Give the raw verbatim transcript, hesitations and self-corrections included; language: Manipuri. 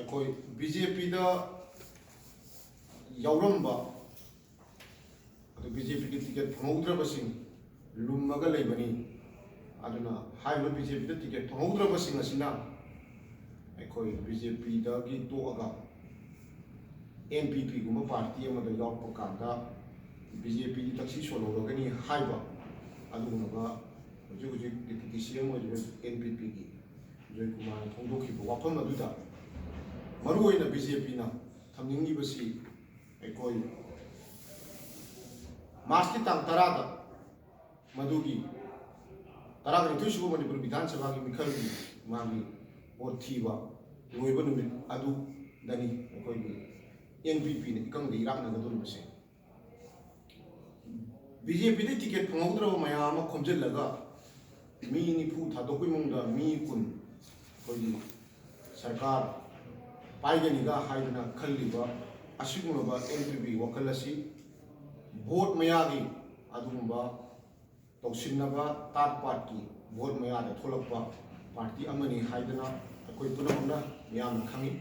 ꯑꯩꯈꯣꯏ ꯕꯤ ꯖꯦ ꯄꯤꯗ ꯌꯥꯎꯔꯝꯕ ꯑꯗꯨ ꯕꯤ ꯖꯦ ꯄꯤꯒꯤ ꯇꯤꯀꯦꯠ ꯐꯪꯍꯧꯗ꯭ꯔꯕꯁꯤꯡ ꯂꯨꯝꯃꯒ ꯂꯩꯕꯅꯤ꯫ ꯑꯗꯨꯅ ꯍꯥꯏꯔꯤꯕ ꯕꯤ ꯖꯦ ꯄꯤꯗ ꯇꯤꯀꯦꯠ ꯐꯪꯍꯧꯗ꯭ꯔꯕꯁꯤꯡ ꯑꯁꯤꯅ ꯑꯩꯈꯣꯏ ꯕꯤ ꯖꯦ ꯄꯤꯗꯒꯤ ꯇꯣꯛꯑꯒ ꯑꯦꯟ ꯄꯤ ꯄꯤꯒꯨꯝꯕ ꯄꯥꯔꯇꯤ ꯑꯃꯗ ꯌꯥꯎꯔꯛꯄ ꯀꯥꯟꯗ ꯕꯤ ꯖꯦ ꯄꯤꯒꯤ ꯇꯛꯁꯤ ꯁꯣꯜꯍꯧꯔꯒꯅꯤ ꯍꯥꯏꯕ ꯑꯗꯨꯒꯨꯝꯂꯕ ꯍꯧꯖꯤꯛ ꯍꯧꯖꯤꯛ ꯗꯤꯄ꯭ꯌꯨꯇꯤ ꯁꯤ ꯑꯦꯝ ꯑꯣꯏꯔꯤꯕ ꯑꯦꯟ ꯄꯤ ꯄꯤꯒꯤ ꯖꯣꯏ ꯀꯨꯃꯥꯔꯅ ꯐꯣꯡꯗꯣꯛꯈꯤꯕ ꯋꯥꯐꯝ ꯑꯗꯨꯗ ꯃꯔꯨꯑꯣꯏꯅ ꯕꯤ ꯖꯦ ꯄꯤꯅ ꯊꯝꯅꯤꯡꯂꯤꯕꯁꯤ ꯑꯩꯈꯣꯏ ꯃꯥꯔꯆꯀꯤ ꯇꯥꯡ ꯇꯔꯥꯗ ꯃꯗꯨꯒꯤ ꯇꯔꯥꯒ ꯅꯤꯊꯣꯏ ꯁꯨꯕ ꯃꯅꯤꯄꯨꯔ ꯕꯤꯙꯥꯟ ꯁꯚꯥꯒꯤ ꯃꯤꯈꯜꯒꯤ ꯃꯥꯒꯤ ꯚꯣꯠ ꯊꯤꯕ ꯂꯣꯏꯕ ꯅꯨꯃꯤꯠ ꯑꯗꯨꯗꯅꯤ ꯑꯩꯈꯣꯏꯒꯤ ꯑꯦꯟ ꯄꯤ ꯄꯤꯅ ꯏꯀꯪꯗ ꯏꯔꯥꯛꯅꯒꯗꯧꯔꯤꯕꯁꯦ꯫ ꯕꯤ ꯖꯦ ꯄꯤꯗꯒꯤ ꯇꯤꯀꯦꯠ ꯐꯪꯍꯧꯗ꯭ꯔꯕ ꯃꯌꯥꯝ ꯑꯃ ꯈꯣꯝꯖꯤꯜꯂꯒ ꯃꯤ ꯅꯤꯐꯨ ꯊꯥꯗꯣꯛꯄꯒꯤ ꯃꯑꯣꯡꯗ ꯃꯤ ꯀꯨꯟ ꯑꯩꯈꯣꯏꯒꯤ ꯁꯔꯀꯥꯔ ꯄꯥꯏꯒꯅꯤꯒ ꯍꯥꯏꯗꯅ ꯈꯜꯂꯤꯕ ꯑꯁꯤꯒꯨꯝꯂꯕ ꯑꯦꯟ ꯄꯤ ꯄꯤ ꯋꯥꯈꯜ ꯑꯁꯤ ꯚꯣꯠ ꯃꯌꯥꯒꯤ ꯑꯗꯨꯒꯨꯝꯕ ꯇꯧꯁꯤꯟꯅꯕ ꯇꯥꯠ ꯄꯥꯠꯀꯤ ꯚꯣꯠ ꯃꯌꯥꯗ ꯊꯣꯛꯂꯛꯄ ꯄꯥꯔꯇꯤ ꯑꯃꯅꯤ ꯍꯥꯏꯗꯅ ꯑꯩꯈꯣꯏ ꯄꯨꯝꯅꯃꯛꯅ ꯃꯤꯌꯥꯝꯅ ꯈꯪꯏ꯫